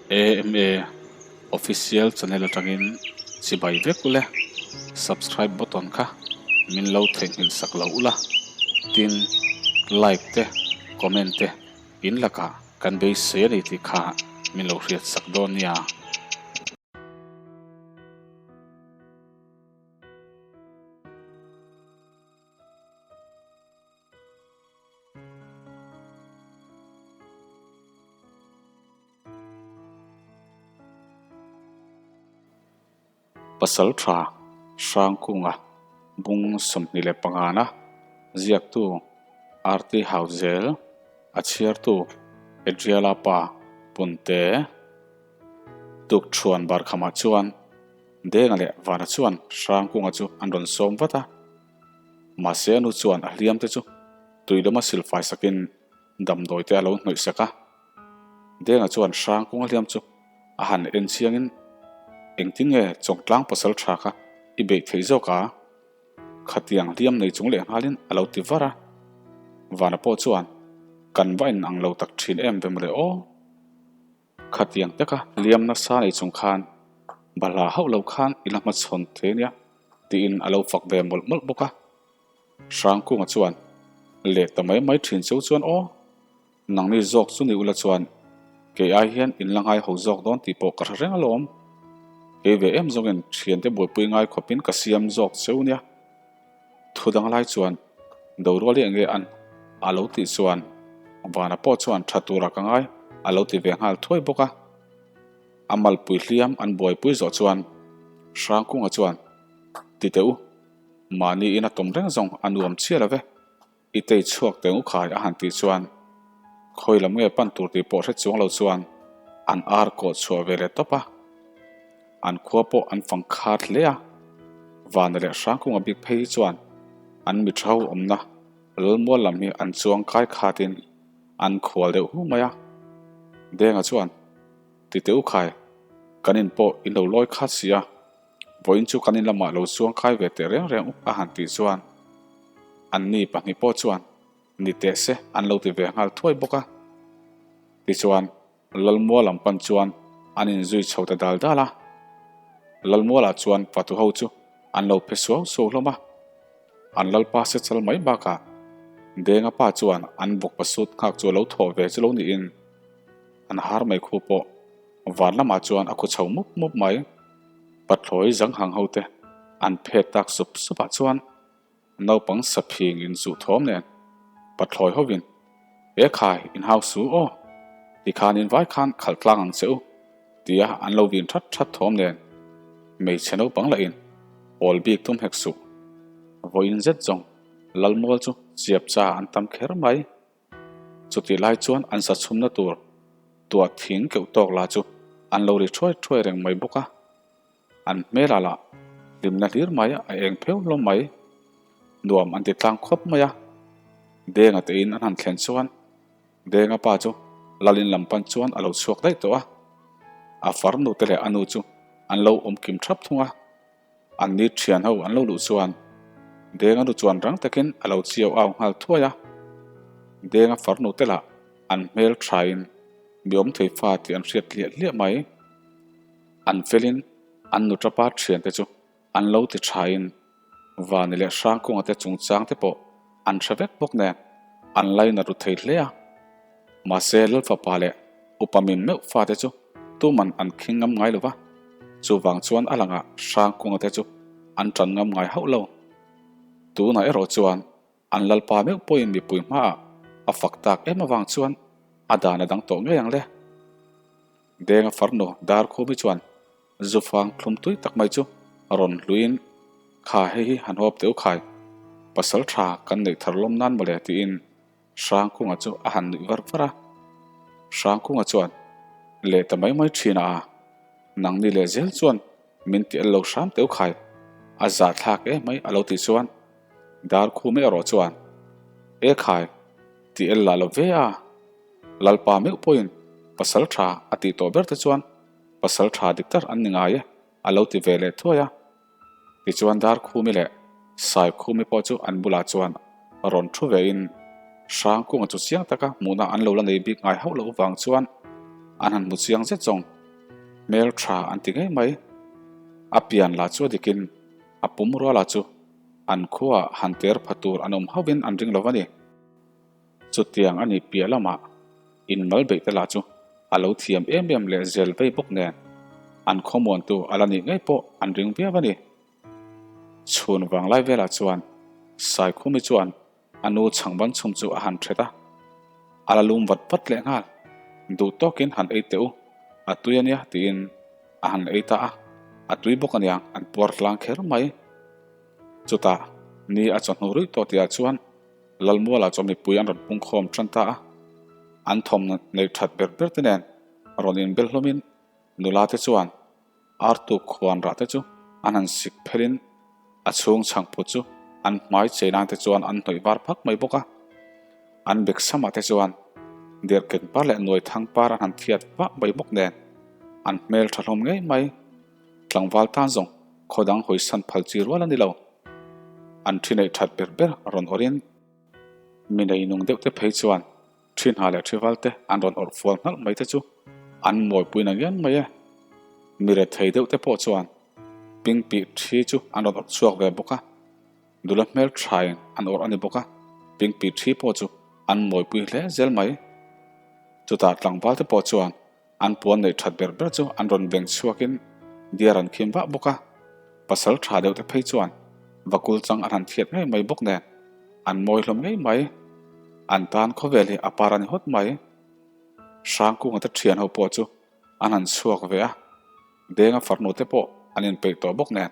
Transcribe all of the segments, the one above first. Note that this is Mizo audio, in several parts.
AMA Official channel atangin chibai vek ule, subscribe button kha min lo theihnghilh sak lo ula, tin like te comment te in lakah kan beisei a ni tih kha min lo hriat sak dawn nia. Pasal tha Hrangkunga bung 25 na ziaktu RT Hauzel a chhiartu Adriala pa Punte Tukthuan Barkhamah chuan Denga leh Vana chuan Hrangkunga chu an rawn sawm vat a. Mahse a nu chuan a hliam te chu tui lama silfai sakin damdawi te a lo hnawih sak a. Denga chuan hrang kawng a hliam chu a han en chiangin engtin nge chawngtlang pasal tha kha i beih theih zawk a? Khatiang hliam nei chung leh nghalin a lo ti var a. Vana pawh chuan kan va in ang lo tak thin em ve mawle aw. Khatiang taka hliam nasa nei chung khan balhla hauh lo khan i la hmachhawn thei ania tiin a lo fak ve mawlh mawlh bawk a. Hrangkunga chuan leh ta mai mai thin cheu chuan aw, nangni zawk chu ni ula chuan kei ai hian in la ngai ho zawk dawn tih pawh ka hre reng alawm. Kei ve em zawngin thiante buaipui ngai khawpin ka siam zawk cheu nia. Thu dang lai chuan Doruali enge an a lo tih chuan Vana pawh chuan tha tura ka ngai a lo ti ve nghal thuai bawk a. A malpui hliam an buaipui zawh chuan Hrangkunga chuan ti teh u, mahni in a tawm reng zawng a nuam chiah lo ve, i tei chhuak teng u khai a han tih chuan khawi lam nge pan tur tih pawh hre chuang lo chuan an ar kawh chhuah ve leh tawp a. An khua pawh an fang khat hle a, Vana leh Hrangkunga bik phei hi chuan an mitha ho awmna Lalmual lam hi an chuang kai khatin an khual deuh hu mai a. Denga chuan, Ti teh u khai, kan in pawh in lo lawi khat si a, vawiin chu kan in lamah lo chuang kai ve teh reng reng u a han tih chuan anni pahnih pawh chuan ni teh se an lo ti ve nghal thuai bawk a. Tichuan, Lalmual lam pan chuan an inzui chho ta dal dal a. Lalmualah chuan fatu ho chu an lo phe suau suau hlawm a. An lalpa se chal mai bakah Denga pa chuan an bawk pasut nghak chu a lo thawh ve chu lo niin an har mai khu pawh van lamah chuan a khu chho mup mup mai. Pathlawi zanghang ho te an phet tak sup supah chuan Naupang saphing in chuh thawm nen pathlawi hovin, E khai, in hau su aw, tikhan in vai khan khalh tlang ang che u, tia an lo vin that that thawm nen hmeichhe naupang lah in pawl bik tum hek suh. Vawiin zet zawng Lalmual chu chiap cha an tam kher mai. Chutih lai chuan an sa chhumna tur tuah thing keuh tawk lah chu an lo ri thuai thuai reng mai bawk a. An hmelah lah hlimna hlir mai a eng pheu hlawm mai. Nuam an ti tlang khawp mai a. Denga te in an han thlen chuan Denga pa chu Lalin lam pan chuan a lo chhuak daih tawh a. A farnu te leh a nu chu an lo awm kim thap thung a. An ni thian ho an lo luh chuan Denga nu chuan rang takin a lo chiau au nghal thuai a. Denga farnu te lah an hmel thain mi awm thei fa tih an hriat hliah hliah mai. An felin an nuṭapa ṭhiante chu an lo ti ṭhain Vani leh Hrangkunga te chungchang te pawh an hre vek bawk nen an laina ru thei hle a. Mahse Lalfapa leh Upa Min meuh fate chu tuman an khing ngam ngai lo va, chuvang chuan a langah Hrangkunga te chu an ṭan ngam ngai hauh lo. Tunah erawh chuan An lalpa meuh pawhin mipui hmaah a fak tak em avang chuan a dan a dang tawh ngei ang le. Denga farnu Darkhumi chuan zufang thlum tui tak mai chu rawn hluiin Kha hei hi han hawp teh u khai, pasal tha kan neih thar lawm nan mawle tiin Hrangkunga chu a han nuih var var a. Hrangkunga chuan leh ta mai mai thin a, nangni leh zel chuan min ti el lo hram teh u khai, a zahthlak em mai a lo tih chuan Dar khu meuh erawh chuan, E khai, ti el lah lo ve a, Lalpa meuh pawhin pasal tha a tih tawh ber te chuan pasal tha dik tak an ni ngai e a lo ti ve leh thuai a. Tichuan Dar Khumi leh Sai Khumi pawh chu an bulah chuan rawn thu vein Hrangkunga chu chiang taka hmuhna an lo la nei bik ngai hauh loh vang chuan an han hmu chiang zet zawng. Hmel tha an ti ngei mai. A pian lah chu a dikin a pum ruala chu an khuaah han ter pha tur an awm hauhin an ring lo va ni. Chutiang a nih piah lamah inmal beih te lah chu a lo thiam em em leh zel vei bawk nen an khawmuantu a la nih ngei pawh an ring viau a ni. Chhun vanglai velah chuan Saikhumi chuan A nu chhangban chhum chu a han ṭhet a, a la lum vat vat leh nghal. Duh tawkin han ei teh u, a tui a nia tiin a han ei ta a, a tui bawk a nia, an puar tlang kher mai. Chutah ni a chawhnu ruih tawh tihah chuan Lalmuala chuan mipui an rawn pungkhawm ṭan ta a, an thawm neih ṭhat ber ber te nen rawn inbel hlawmin nula te chuan Artuk khuan rah te chu an han sik phelin a chhung chhangphut chu an hmai chei nan te chuan an hnawih var phak mai bawk a. An bek samah te chuan derhken par leh nuai thang par an han thiat vah mai bawk nen an hmel tha hlawm ngei mai. Tlangval tan zawng khaw dang hawisan phal chi rual a ni lo. An thi neih that ber ber rawn awrhin mi nei nung deuh te phei chuan Thi hna leh thi val te an rawn awrh fual nghalh mai te chu an mawipui na ngian mai e. Mi rethei deuh te pawh chuan pingpih thi chu an rawn awrh chhuak ve bawk a, nula hmel thain an awrh a ni bawk a, pingpih thi pawh chu an mawipui hle zel mai. Chutah tlangval te pawh chuan An puan neih that ber ber chu an rawn veng chhuakin diar an khim vah bawk a, pasal tha deuh te phei chuan vakul chang an han thiat ngei mai bawk nen an mawi hlawm ngei mai. An tan khawvel hi a par a ni hawt mai. Hrangkunga te thian ho pawh chu an han chhuak ve a, Denga farnu te pawh an inpeih tawh bawk nen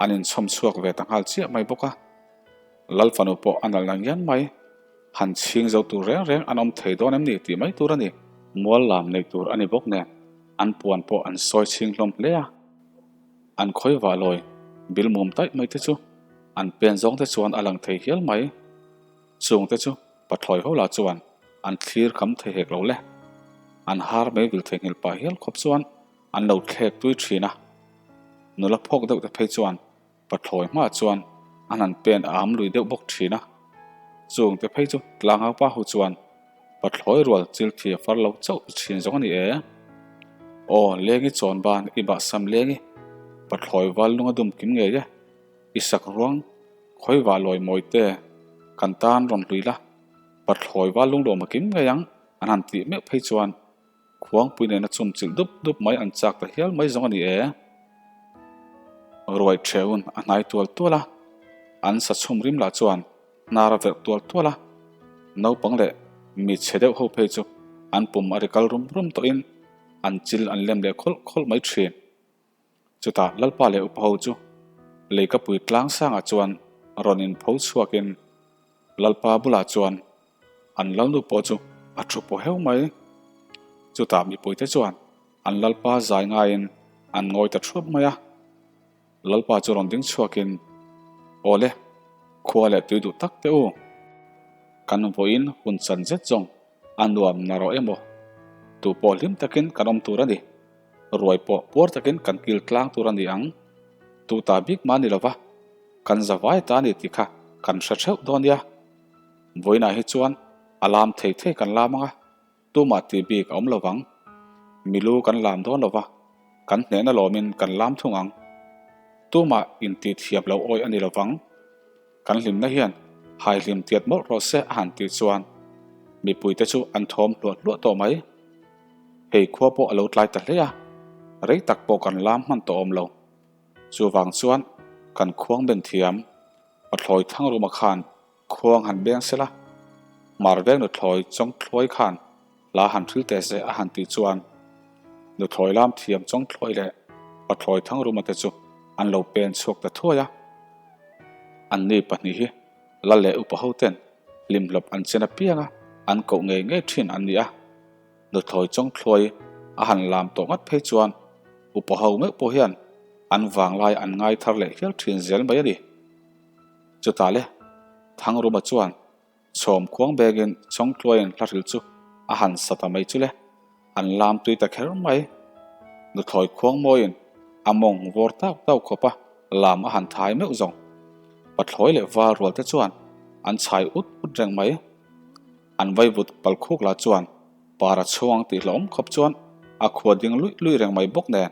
an inchhawm chhuak ve ta nghal chiah mai bawk a. Lal fanu pawh a nalh nang hian mai. Han chhing zo tur reng reng an awm thei dawn em ni tih mai tur a ni. Mual lam nei tur a ni bawk nen an puan pawh an sawi chhing hlawm hle a. An khawi vah lawi bil mum taih mai te chu an pen zawng te chuan a lang thei hial mai. Chung te chu pathlawi ho lah chuan an thlir kham thei hek lo le. An har mai vil theihnghilh pah hial khawp chuan an lo thlek tui thin a. Nula phawk deuh te phei chuan Pathlawi hmaah chuan an han pen a am lui deuh bawk thin a, chung te phei chu tlangau pa ho chuan pathlawi rual chil thi a far lo chauh thin zawng a ni e. Aw, lengi chawn ban i bah sam lengi, pathlawi val lung a dum kim ngei e, i sak ruang khawi vah lawi mawi te kan tan rawn hlui la, pathlawi val lung lawm a kim ngei ang an han tih meuh phei chuan Khuangpui nena chum chilh dup dup mai an chak ta hial mai zawng a ni e. Ruai ṭheun a hnai tual tual a, an sa chhum rim lah chuan hnar a verh tual tual a. Naupang leh mi chhe deuh ho phei chu an pum a ri kal rum rum tawhin an chil an lem leh khawlh khawlh mai ṭhin. Chutah Lalpa leh upa ho chu leikapui tlang sangah chuan rawn inpho chhuakin Lalpa bulah chuan an lalnu pawh chu a thu pawh heu mai. Chutah mipuite chuan an Lalpa zai ngaiin an ngawi ta thuap mai a. Lalpa chu rawn ding chhuakin, Awle, khua leh tui duh tak teh u. Kan vawiin hun chan zet zawng a nuam na rawh emaw? Tu pawh hlim takin kan awm tur a ni. Ruai pawh puar takin kan kil tlang tur a ni ang. Tu ta bik mah ni lova, kan za vai ta a ni tih kha kan hre theuh dawn nia. Vawiinah hi chuan a lam thei thei kan lam ang a, tumah tih bik a awm lo vang. Milu kan lam dawn lo va, kan hnehna lawmin kan lam thung ang. Tumah intih thiam lo awih a ni lo vang. Kan hlimna hian hai hlim tiat mawlh rawh se a han tih chuan mipuite chu an thawm hluah hluah tawh mai. Hei khua pawh a lo tlai ta hle a, rei tak pawh kan lam hman tawh awm lo. Chuvang chuan kan khuang ben thiam, Pathlawi Thangruma khan khuang han beng sela, Hmar veng nuthlawi Chawngthluai khan hla han hril teh se a han tih chuan nuthlawi lam thiam Chawngthluai leh Pathlawi Thangruma te chu an lo pen chhuak ta thuai a. Anni pahnih hi Lal leh upa ho ten hlimhlawp an chen apiang a, an koh ngei ngei thin an ni a. Nuthlawi Chawngthluai a han lam tawh ngat phei chuan upa ho meuh pawh hian an vanglai an ngai thar leh hial thin zel mai a ni. Chutah le Thangruma chuan Chhawm khuang bengin Chawngtluaiin hlahril chu a han sa ta mai chu le, an lam tui ta kher mai. Nuthlawi khuang mawiin a mawng vawr tau tau khawp a lam a han thai meuh zawng. Pathlawi leh val rual te chuan an chhai ut ut reng mai. An vaivut palkhuk lah chuan para chhuang tih hlauhawm khawp chuan. A khua ding luih luih reng mai bawk nen.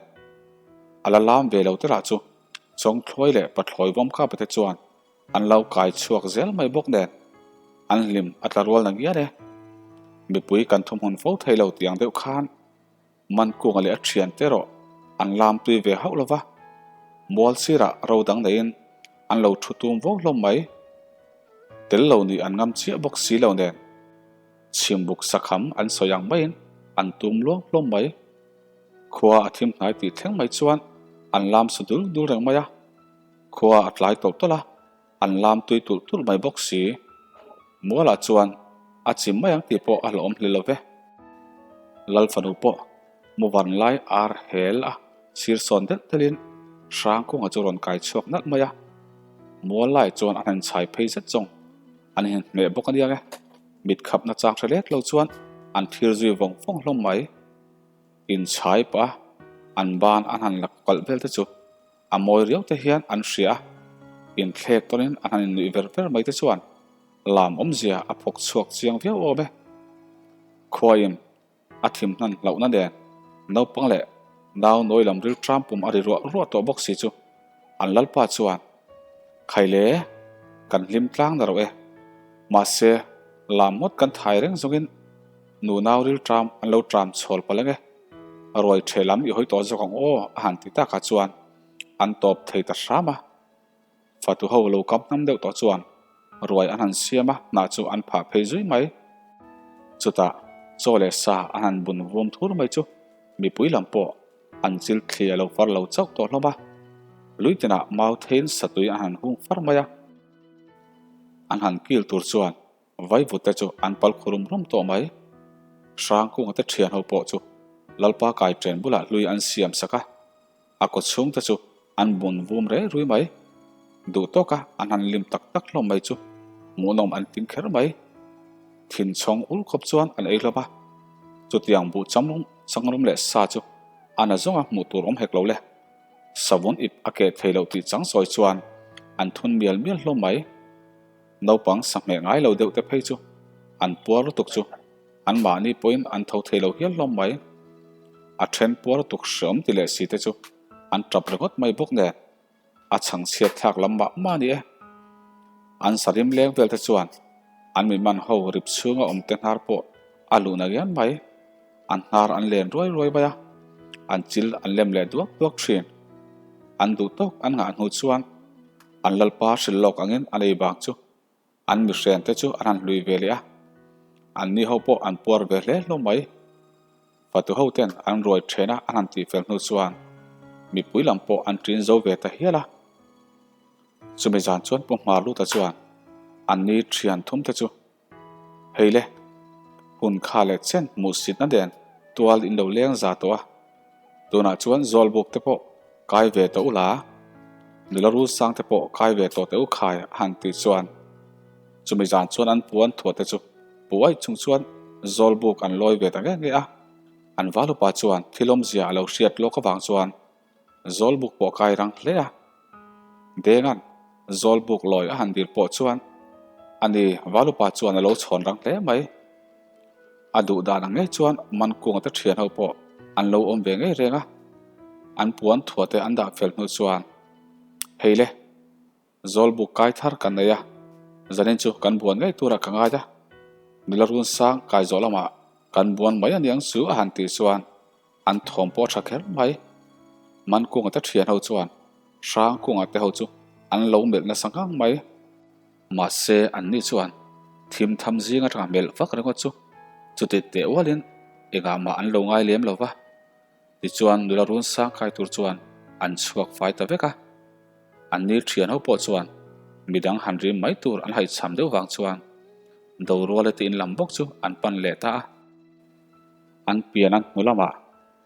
A la lam ve lo te lah chu Chawngthlawi leh Pathlawi vawmkapa te chuan an lo kai chhuak zel mai bawk nen an hlim a tla rual na ngial e. Mipui kan thumhmun fo thei lo tih ang deuh khan Mankunga leh a thiante erawh an lam tui ve hauh lo va, mual sirah ro dang neiin an lo thu tum vo hlawm mai. Tel lo nih an ngam chiah bawk si lo nen chhimbuk sakham an sawi ang maiin an tum luang hlawm mai. Khua a thim hnai tih thleng mai chuan an lam su dul dul reng mai a, khua a tlai tawlh tawlh a, an lam tui tulh tulh mai bawk si. Mualah chuan a chim mai ang tih pawh a hlauhawm hle lo ve. Lal fanu pawh muvan lai ar hel a sir sawn delh delhin Hrangkunga chu rawn kai chhuak nalh mai a, mual laiah chuan a han chhai phei zet zawng an inhmeh bawk a nia nge. Mit khapna chang hre lek lo chuan an thlir zui vawng vawng hlawm mai. Inchhai pah a, an ban an han la kalh vel te chu a mawi riau te hian an hria a, inthlek tawnin an han innuih ver ver mai te chuan lam awmzia a phawk chhuak chiang viau awm e. Khuaiin a thim hnan hlauhna nen naupang leh nau nawi lam ril tram pum a ri ruah ruah tawh bawk si chu an lalpa chuan, Khaile, kan hlim tlang na rawh e. Mahse, lam ngawt kan thai reng zawngin Nu nau ril tram an lo tram chhawl palh ang e, ruai ṭhe lam i hawi tawh zawk ang aw a han ti takah chuan an tawp thei ta hram a. Fatu ho lo kam hnam deuh tawh chuan ruai an han siam a, hnah chu an phah phei zui mai. Chutah chaw leh sa an han bun vum thur mai chu mipui lam pawh an chil thli a lo far lo chauh tawh hlawm a. Lui tinah mau theiin satui an han hung far mai a, an han kil tur chuan Vaivut te chu an pal khu rum rum tawh mai. Hrangkunga te thian ho pawh chu Lalpa kai chen bulah hlui an siam sak a, a kaw chhung te chu an bun vum rei rui mai. Duh tawka an han lim tak tak hlawm mai chu hmuhnawm an ting kher mai. Thin chhawng ul khawp chuan an ei hlawm a, chutiang buh chamrum changrum leh sa chu a na zawnga hmuh tur awm hek lo le. Savun ip a keh thei loh tih chang sawi chuan an thun mial mial hlawm mai. Naupang sahmeh ngai lo deuh te phei chu an puar lutuk chu an mahni pawhin an tho thei lo hial hlawm mai. A then puar lutuk hreawm ti leh si te chu an tap ringawt mai bawk nen a chhang chhiat thlak lam mah mah a ni e. An sarim leng vel te chuan an mi man ho rip chhunga awm te hnar pawh a luh na rian mai. An hnar an len ruai ruai mai a, an chil an lem leh duak duak thin. An duh tawk an ngah hnu chuan an lalpa hrilh lawk angin an ei vang chu an mihren te chu an han hlui ve leh a, an ni ho pawh an puar ve hle hlawm mai. Fatu ho ten an ruai then a an han tih fel hnu chuan mipui lam pawh an ṭin zo ve ta hial a. Chumi zan chuan Pu Hmarluta chuan an ni ṭhian thum te chu Hei le, hun kha leh chen hmuhsitna nen tual in lo leng za tawh a, tunah chuan Zawlbuk te pawh kai ve tawh ula, nula rul sang te pawh kai ve tawh teh u khai a han tih chuan chumi zan chuan an puan thuah te chu puaih chung chuan Zawlbuk an lawi ve ta nge nge a, an valupa chuan thil awmzia a lo hriat lawk avang chuan Zawlbuk pawh kai rang hle a, Denga'n Zawlbuk lawi a han dil pawh chuan ani Valupa chuan a lo chhawn rang hle mai. A duh dan ang ngei chuan Mankunga te thian ho pawh an lo awm ve ngei reng a, an puan thuah te an dah fel hnu chuan, Hei le, Zawlbuk kai thar kan nei a, zanin chu kan buan ngei turah ka ngai a, nula run sang kai zawh lamah kan buan mai a niang chu a han tih chuan An thawm pawh a tha kher mai. Mankunga te thian ho chuan Hrangkunga te ho chu an lo melh nasa ngang mai. Mahse an ni chuan thim tham zing atanga melh vak ringawt chu chuti teh ualin engah mah an lo ngai lem lo va. Tichuan nula run sang kai tur chuan an chhuak fai ta vek a. An ni thian ho pawh chuan midang han rim mai tur an haihchham deuh vang chuan Doruala te in lam bawk chu an pan leh ta a. An pian an hmu lamah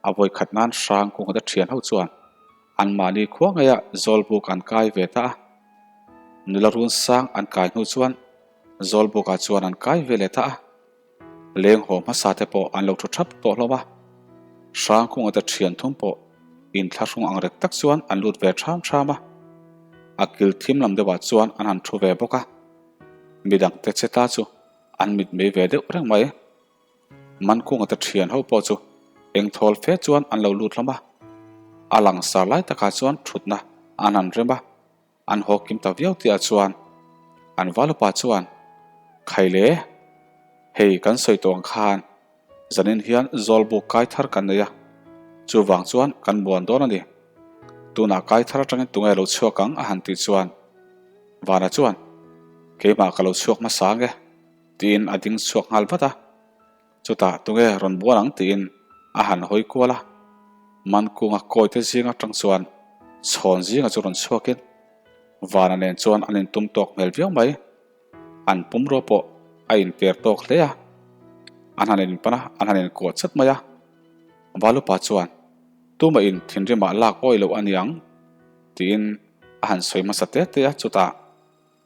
a vawikhat nan hrang kawngte thian ho chuan anmahni khua ngeiah Zawlbuk an kai ve ta a. Nula run sang an kai hnu chuan Zawlbukah chuan an kai ve leh ta a. Leng haw hmasa te pawh an lo thu thap tawh hlawm a. Hrang kawngte thian thum pawh inthlahrung ang rek tak chuan an lut ve ṭham ṭham a. A kil thim lam deuhah chuan an han thu ve bawk a. Midangte che ta chu an mitmei ve deuh reng mai. Mankunga te thian ho pawh chu Engthawl fe chuan an lo lut hlawm a, a langsar lai takah chuan thutna an han rem a, an haw kim ta viau tihah chuan an valupa chuan, Khaile, hei kan sawi tawh ang khan zanin hian zawlbuk kai thar kan nei a, chuvang chuan kan buan dawn a ni. Tunah kai thar atangin tunge lo chhuak ang a han tih chuan Vana chuan, Keimah ka lo chhuak hmasa ang e, tiin a ding chhuak nghal vat a. Chutah tunge rawn bual ang tiin a han hawi kual a, Mankunga kawite zing atang chuan chhawn zinga chu rawn chhuakin Vana nen chuan an intum tawk hmel viau mai. An pumrua pawh a inper tawk hle a, an han inpan a, an han inkuah chat mai a. Valupa chuan tumah in thinrimah lak awi loh a niang tiin a han sawi hmasa te te a, chutah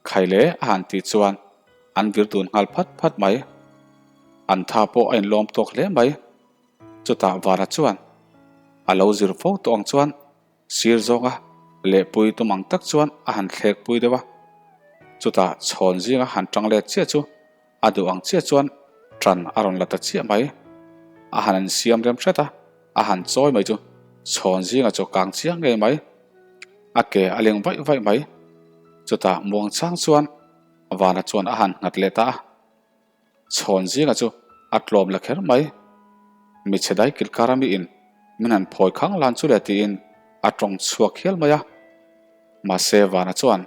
Khaile a han tih chuan an vir dun nghal phat phat mai. An tha pawh a inlawm tawk hle mai. Chutah Vana chuan a lo zir fo tawh ang chuan sir zawnga lehpui tum ang tak chuan a han thlek pui deuh a. Chutah chhawn zinga han tang let chiah chu a duh ang chiah chuan tan a rawn la ta chiah mai. A han insiam rem hret a, a han chawi mai chu chhawn zinga chu kang chiang ngei mai. A ke a leng vaih vaih mai. Chutah muang chang chuan Vana chuan a han nghat leh ta a. Chhawn zinga chu a tlawm la kher mai. Michhe dai kilkar ami in min han phawi khang lan chu le tiin a tawng chhuak hial mai a. Mahse Vana chuan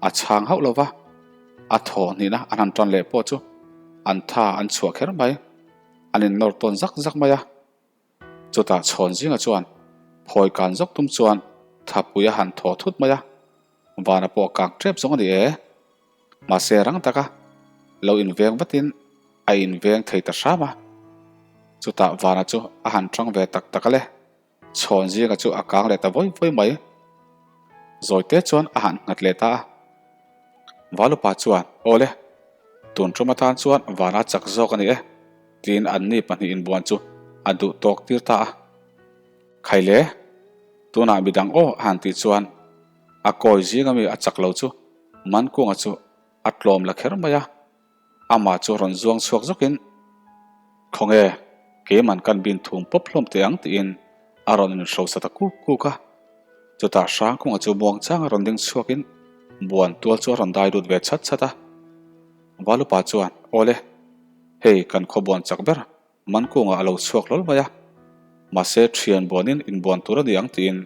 a chhang hauh lo va, a thaw hnihna an han tan leh pawh chu an tha an chhuah kher mai. An innawr tawn zak zak mai a. Chutah chhawn zinga chuan phawi kan zawk tum chuan thapui a han thaw thut mai a, Vana pawh kang tep zawng a ni e. Mahse rang taka lo inveng vatin a inveng thei ta hram a. Chutah Vana chu a han tang ve tak tak a le. Chhawn zinga chu a kang leh ta vawi vawi mai. Zawite chuan a han nghat leh ta a. Valupa chuan, Awle, tun tum atan chuan Vana chak zawk a ni e, tiin anni pahnih inbuan chu a duh tawk tir ta a. Khaile, tunah midang aw a han tih chuan a kawi zinga mi a chak lo chu Mankunga chu a tlawm la kher mai a. Amah chu rawn zuang chhuak zawkin, Khawnge, keiman kan bin thum pawp hlawm teh ang tiin a rawn inhrosa ta kuk kuk a. Chutah Hrangkunga chu muang changa rawn ding chhuakin buan tual chu a rawn dai lut ve chhat chhat a. Valupa chuan, Awle, hei kan khaw buan chak ber Mankungah a lo chhuak hlawl mai a, mahse thian buanin inbuan tur a ni ang tiin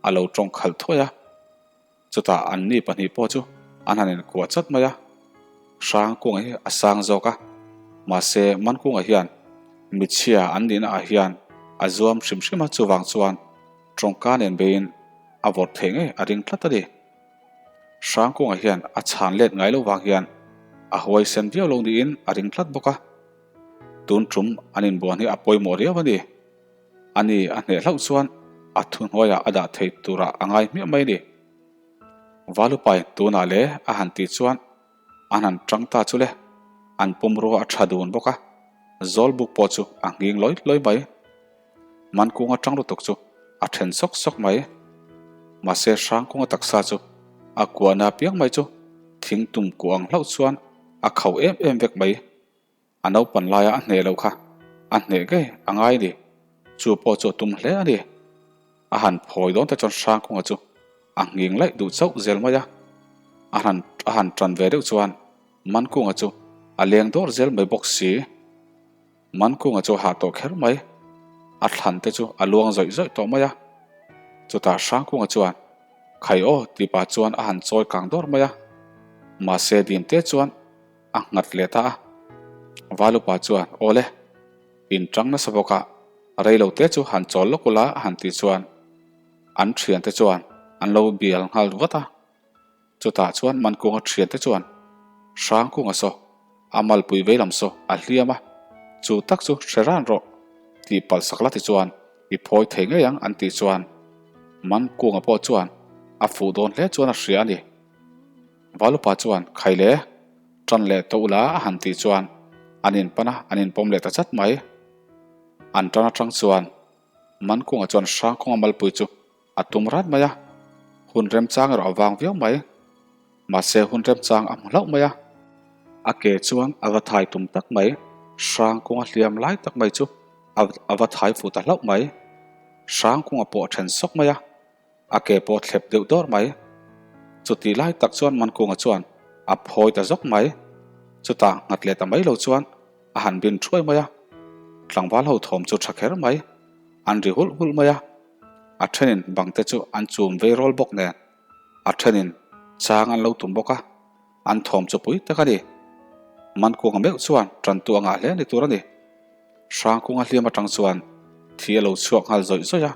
a lo tawng khalh thuai a. Chutah anni pahnih pawh chu an han inkuah chat mai a, Hrangkunga hi a sang zawk a, mahse Mankunga hian michhia an nihna ah hian a zuam hrim hrim a, chuvang chuan tawngka nen beiin a vawrh theih ngei a ring tlat a ni. Hrangkunga hian a chhan let ngai lo vang hian a huaisen viau lo niin a ring tlat bawk a, tun tum an inbuan hi a pawimawh riau a ni. A ni a hneh hlauh chuan a thuhnuaiah a dah theih turah a ngai hmiah mai a ni. Valupai tunah le a han tih chuan an han tang ta chu le, an pumrua a tha dun bawk a, Zawlbuk pawh chu a nghing lawi lawi mai. Mankunga tang lutuk chu a then sawk sawk mai. Mahse Hrangkunga taksa chu a kuahna piang mai chu thing tum kuah ang hlauh chuan a khauh em em vek mai. A naupan laia a hneh loh kha a hneh ngei a ngai a ni. Chu pawh chu a tum hle a ni. A han phawi dawn te chuan Hrangkunga chu a nghing laih duh chauh zel mai a. A han a han tan ve deuh chuan Mankunga chu a leng dawr zel mai bawk si. Mankunga chu a hah tawh kher mai. A thlan te chu a luang zawih zawih tawh mai a. Chutah Hrangkunga chuan Khai aw tih pah chuan a han chawi kang dawr mai a. Mahse dim te chuan a nghat leh ta a. Valupa chuan, Awle, in tang nasa bawk a, reilo te chu han chawl lawk ula a han tih chuan an thiante chuan an lo bial nghal vat a. Chutah chuan Mankunga thiante chuan, Hrangkunga saw, a malpui vei lam saw a hliam a, chu tak chu hre ran rawh tih palh sak la ti chuan i phawi thei ngei ang an tih chuan Mankunga pawh chuan a fuh dawn hle chuan a hria a ni. Valupa chuan, Khai le, tan leh tawh ula a han tih chuan an inpan a, an inpawm leh ta chat mai. An tan atang chuan Mankunga chuan Hrangkunga malpui chu a tum rat mai a, hun remchang erawh a vang viau mai. Mahse hun remchang a hmu hlauh mai a, a ke chuan a va thai tum tak mai, Hrangkunga hliam lai tak mai chu. A va thai fuh ta hlauh mai. Hrangkunga pawh a then sawk mai a, a ke pawh a thlep deuh dawr mai. Chutih lai tak chuan Mankunga chuan a phawi ta zawk mai. Chutah nghat leh ta mai lo chuan a han bin thuai mai a. Tlangval ho thawm chu tha kher mai. An ri hulh hulh mai a. A thenin bang te chu an chum vei rawl bawk nen a thenin chang an lo tum bawk a. An thawm chu pui tak a ni. Mankunga meuh chuan tantu a ngah hle ni tur a ni. Hrangkunga hliam atang chuan thi a lo chhuak nghal zawih zawih a.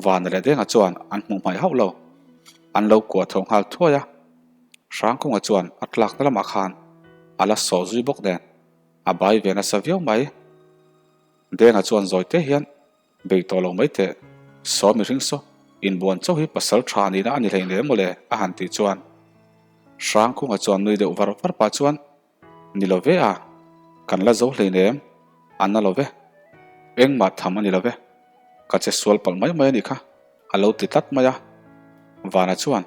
Vana leh Denga chuan an hmuh hmaih hauh lo. An lo kuah tho nghal thuai a. Hrangkunga chuan a tlakna lamah khan a la sawh zui bawk nen a bai ve nasa viau mai. Denga chuan zawi te hian bei tawh lo mai teh. Saw mihring saw, inbuan chauh hi pasal tha nihna a ni hleinem mawle a han tih chuan Hrangkunga chuan nui deuh var var pah chuan Ni lo ve a, kan la zo hleinem, a na lo ve. Engmah tham a ni lo ve, ka che sual palh mai mai a nih kha, a lo ti tlat mai a. Vana chuan,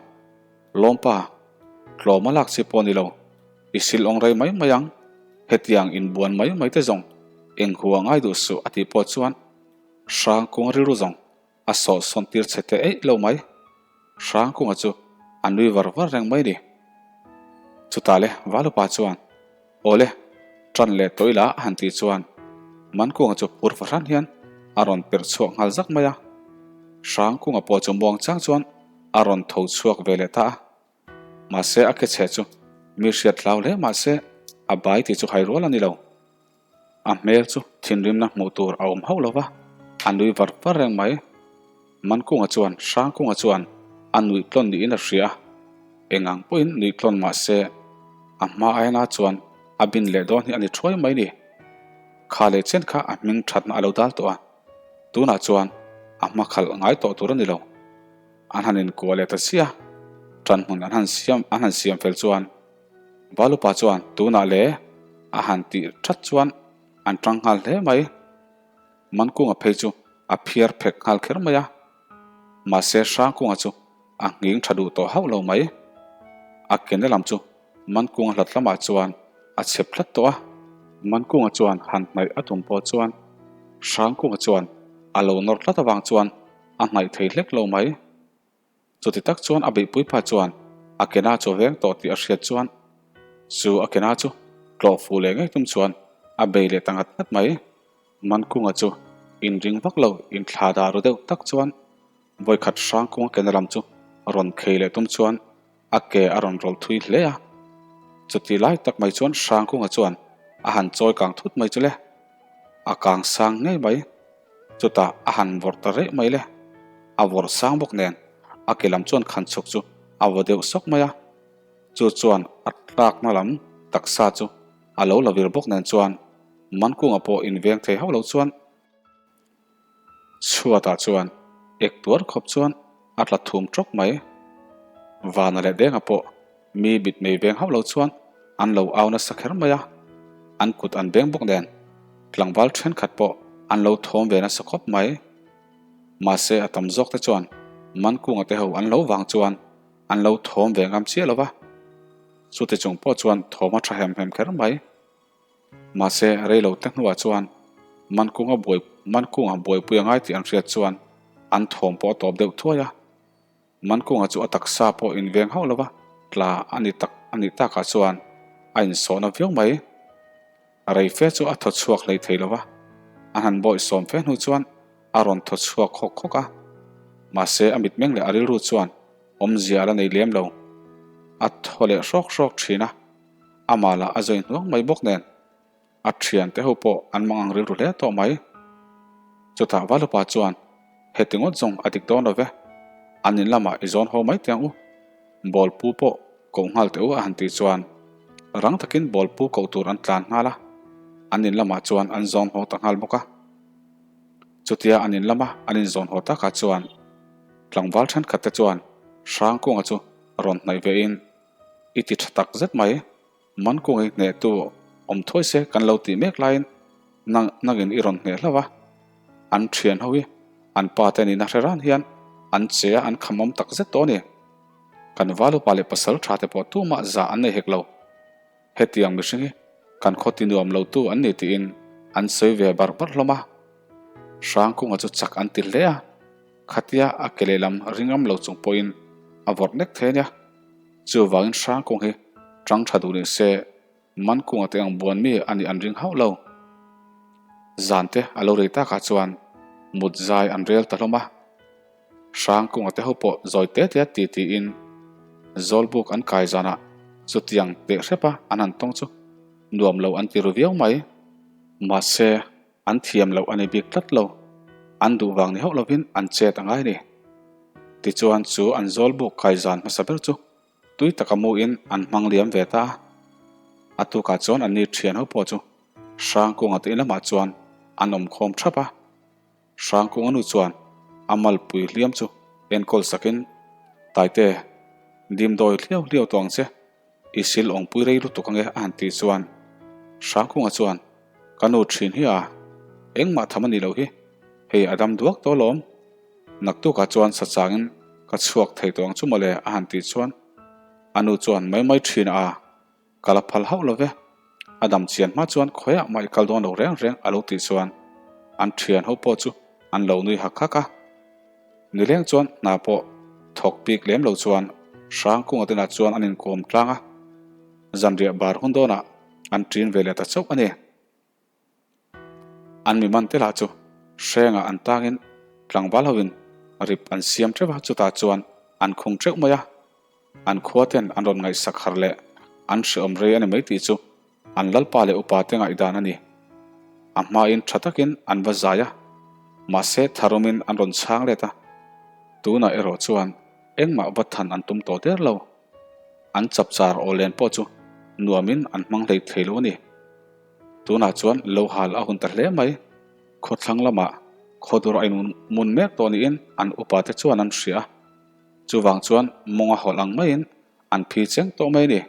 Lawmpa, tlawm a lak chi pawh a ni lo, i sil awng rei mai mai ang, hetiang inbuan mai mai te zawng eng hu a ngai duh suh a tih pawh chuan Hrangkunga rilru zawng A sawh sawn tir chhe teh eih lo mai. Hrangkunga chu a nui var var reng mai ni. Chutah le Valupa chuan, Awle, ṭan leh tawh ila a han tih chuan Mankunga chu phur fahran hian a rawn perh chhuak nghal zak mai a. Hrangkunga pawh chu muang chang chuan a rawn tho chhuak ve leh ta a. Mahse a ke chhe chu mi hriat hlau hle mahse a bai tih chu hai rual a ni lo. A hmel chu thinrimna hmuh tur a awm hauh lo va, a nui var var reng mai. Mankunga chuan Hrangkunga chuan a nuih tlawn niin a hria a, eng ang pawhin nuih tlawn mah se a hma aina chuan a bin leh dawn hi a ni thuai mai ni. Kha leh chen kha a hming thatna a lo dal tawh a, tunah chuan a hma khalh ngai tawh tur a ni lo. An han inkuah leh ta chiah a, ṭanhmun an han siam an han siam fel chuan Valupa chuan tunah le a han tih ṭhat chuan an ṭang nghal hle mai. Mankunga phei chu a phiar phek nghal kher mai a, mahse Hrangkunga chu a nghing ṭha duh tawh hauh lo mai. A kena lam chu Mankunga hlat lamah chuan a chep tlat tawh a. Mankunga chuan han hnaih a tum pawh chuan Hrangkunga chuan a lo nawr tlat avang chuan a hnaih thei hlek lo mai. Chuti tak chuan a beihpui pa chuan a kena chu a veng tawh tih a hriat chuan chu a kena chu tlawh fuh leh ngei tum chuan a bei leh ta ngat ngat mai. Mankunga chu inring vak lo inthla dah ru deuh tak chuan vawikhat Hrangkunga kena lam chu rawn khei leh tum chuan A ke a rawn rawlh thui hle a, chuti lai tak mai chuan Hrangkunga chuan a han chawi kang thut mai chu le. A kang sang ngei mai, chutah a han vawrh ta reh mai le. A vawrh sang bawk nen a ke lam chuan khan chhuk chu a vaw deuh sawk mai a, chu chuan a tlakna lam taksa chu a lo la vir bawk nen chuan Mankunga pawh inveng thei hauh lo chuan Chhuatah chuan ek tuar khawp chuan a tla thum tawk mai. Vana leh Denga pawh mi bit mei veng hauh lo chuan an lo au nasa kher mai a, an kut an beng bawk nen tlangval thenkhat pawh an lo thawm ve nasa khawp mai. Mahse a tam zawk te chuan Mankunga te ho an lo vang chuan an lo thawm ve ngam chiah lo va, chuti chung pawh chuan thawm a tha hem hem kher mai. Mahse, rei lo te hnuah chuan Mankunga buai Mankunga buaipui a ngai tih an hriat chuan an thawm pawh a tawp deuh thuai a. Mankunga chu a taksa pawh inveng hauh lova tla a ni tak a nih takah chuan a insawhna viau mai. Rei fe chu a thaw chhuak hlei thei lova, an han bawih sawm fe hnu chuan a rawn thaw chhuak khawk khawk a. Mahse, a mitmeng leh a rilru chuan awmzia a la nei lem lo. A thaw leh hrawk hrawk thin a. Amah lah a zawi hnuang mai bawk nen a thiante ho pawh an mang ang rilru hle tawh mai. Chutah Valupa chuan, Heti ngawt zawng a dik dawn lo ve, an in lamah i zawn haw mai teh ang u, bawlpu pawh koh nghal teh u a han tih chuan rang takin bawlpu koh tur an tlan nghal a, an in lamah chuan an zawn haw ta nghal bawk a. Chutia an in lama an inzawn haw takah chuan tlangval thenkhat te chuan Hrangkunga chu rawn hnaih vein, I ti tha tak zet mai. Mankunga i hnehtu awm thuai se kan lo tih mek laiin nang nangin i rawn hneh hlauh a. An thian ho hi an pa te nihna hre ran hian an che a an khamawm tak zet tawh a ni. Kan valupa leh pasal tha te pawh tumah zah an nei hek lo. Hetiang mihring hi kan khaw ti nuam lo tu an ni tiin an sawi ve barh barh hlawm a. Hrangkunga chu chak an ti hle a, khatia a ke lehlam ringam lo chung pawhin a vawrh nek thei a nia. Chuvangin Hrangkung hi tang tha duh ni se Mankunga te ang buan mi a nih an ring hauh lo. Zan te a lo rei takah chuan mut zai an rel ta hlawm a. Hrangkunga te ho pawh zawi te te ti tiin Zawlbuk an kai zanah chutiang teh hrep a an han tawng chu nuam lo an ti ru viau mai. Mahse, an thiam loh a ni bik tlat lo. An duh vang ni hauh lovin an chet a ngai a ni. Tichuan chu an Zawlbuk kai zan hmasa ber chu Tui taka muin an hmang liam ve ta a. A tukah chuan anni thian ho pawh chu Hrangkunga te in lamah chuan an awm khawm thap a. Hrangkunga nu chuan a malpui hliam chu enkawl sakin, Taite, dimdawi hliau hliau tawh ang che, i sil awngpui rei lutuk ange a han tih chuan Hrangkunga chuan, Ka nu thin hi a, engmah tham a nih loh hi, hei a dam duak tawh alawm. Naktukah chuan sachangin ka chhuak thei tawh ang chu mawle a han tih chuan a nu chuan mai mai thin a, ka la phal hauh lo ve. A dam chian hma chuan khawiah mah i kal dawn lo reng reng a lo tih chuan an thian ho pawh chu an lo nui hak hak a. Nileng chuan hna pawh thawk bik lem lo chuan Hrangkunga tenah chuan an inkawm tlang a, zanriah bar hun dawnah an ṭin ve leh ta chauh a ni. An mi man te lah chu hrengah an tangin tlangval hoin rip an siam teuh a, chutah chuan an khung teuh mai a. An khua ten an rawn ngaihsak har leh an hreawm rei a ni mai tih chu an lalpa leh upa te ngaihdan a ni. A hmain tha takin an va zai a, mahse tharumin an rawn chhang let a. Tunah erawh chuan engmah va than an tum tawh der lo. An chapchar aw len pawh chu nuamin an hmang hlei thei lo a ni. Tunah chuan lo hal a hun ta hle mai. Khawthlang lamah khawdur a inmun mek tawh niin an upa te chuan an hria a. Chuvang chuan mawng a hawlh ang maiin an phi cheng tawh mai a ni.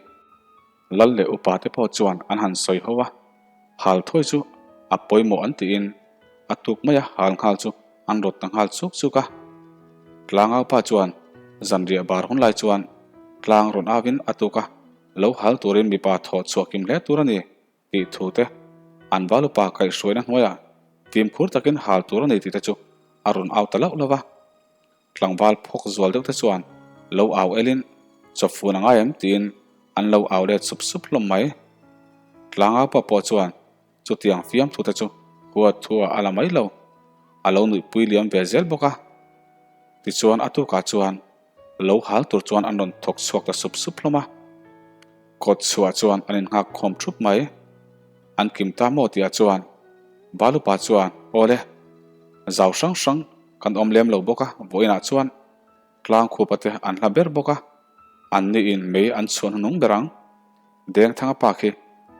Lal leh upa te pawh chuan an han sawi ho a, hal thawi chu a pawimawh an tiin a tuk maia hal nghal chu an rawt ta nghal chuk chuk a. Tlangaupa chuan zanriah bar hun lai chuan tlang rawn avin a tuk a. Lo hal turin mipa thawh chhuah kim hle tur a ni tih thu te an valupa kaihhruaina hnuaiah fimkhur takin hal tur a ni tih te chu a rawn au ta lauh lauh a. Tlangval phawk zual deuh te chuan lo au elin chawpfun a ngai em tiin an lo au let sup sup hlawm mai. Tlangaupa pawh chuan Chutiang fiamthu te chu huat thu ah a la mai lo, a lo nuihpui liam ve zel bawk a. Tichuan a tukah chuan lo hal tur chuan an rawn thawk chhuak ta sup sup hlawm a. Kawt chhuah chuan an innghak khawm thup mai. An kim ta maw tihah chuan Balupa chuan aw le, zau hrang hrang kan awm lem lo bawk a, vawiinah chuan tlangkhupa te an hla ber bawk a, anniin mei an chhuah hnuhnung ber ang. Dengthanga pa khi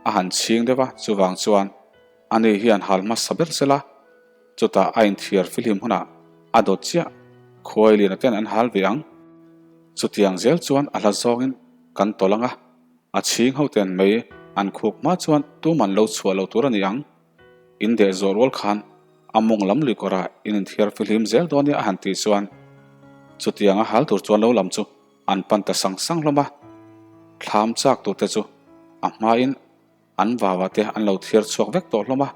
a han chhing deuh a, chuvang chuan ani hian hal hmasa ber sela, chutah a inthiar fihlim hunah a dawt chiah khuai liana ten an hal ve ang. Chutiang zel chuan a hla zawngin kan tawlh ang a, a chhing ho ten mei an khuk hma chuan tuman lo chhuah lo tur a ni ang. In deh zawh rual khan a mawng lam lui kawrah in inthiar fihlim zel dawn nia a han tih chuan chutianga hal tur chuan lo lam chu An pan ta sang sang hlawm a, thlam chak tur te chu a hmain an vava te an lo thiar chhuak vek tawh hlawm a.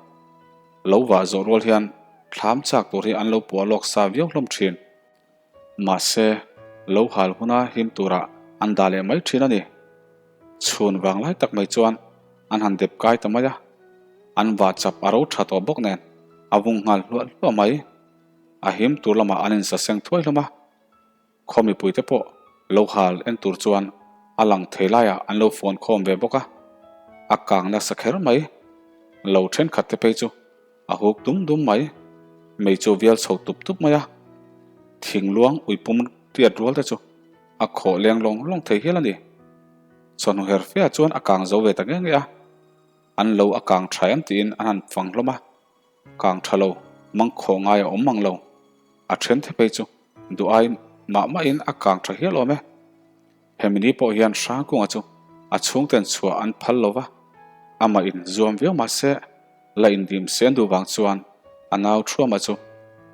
Lo vah zawh rual hian thlam chak tur hi an lo puah lawk sa viau hlawm thin. Mahse, lo hal huna him turah an dah leh mai thin a ni. Chhun vang lai tak mai chuan an han dep kai ta mai a, an vah chap a ro tha tawh bawk nen a vung nghal hluah hluah mai. A him tur lamah an insaseng thuai hlawm a. Khaw mipuite pawh lo hal en tur chuan a lang thei laiah an lo phone khawm ve bawk a, a kang nasa kher mai. Lo thenkhat te phei chu a huk dum dum mai, mei chu vial chho tup tup mai a, thingluang uipum tiat rual te chu a khawh leng lawng lawng thei hial a ni. Chawhnu her feah chuan a kang zo ve ta nge nge a, an lo a kang tha em tiin an han fang hlawm a, kang tha lo mang khawh ngai a awm mang lo. A then the phei chu duh ai mah mahin a kang tha hial awm e. Hemi ni pawh hian Hrangkunga chu a chhungten chhuah an phal lo va, amah in zuam viau mah se la indim sen duh vang chuan a nau Thuama chu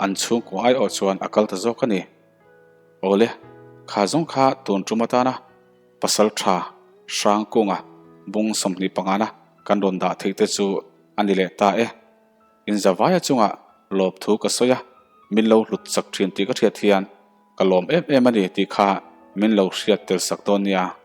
an chhungkua aiawh chuan a kal ta zawk a ni. Awle, kha zawng kha tun tum atana pasal tha Hrangkunga bung 25 na kan rawn dah theih te chu a ni leh ta e. Inzavaia chungah. lawp thu ka sawi a, min lo hlut chak thin tih ka hriat hian ka lawm em em a ni tih kha min lo hriat tel sak dawn nia.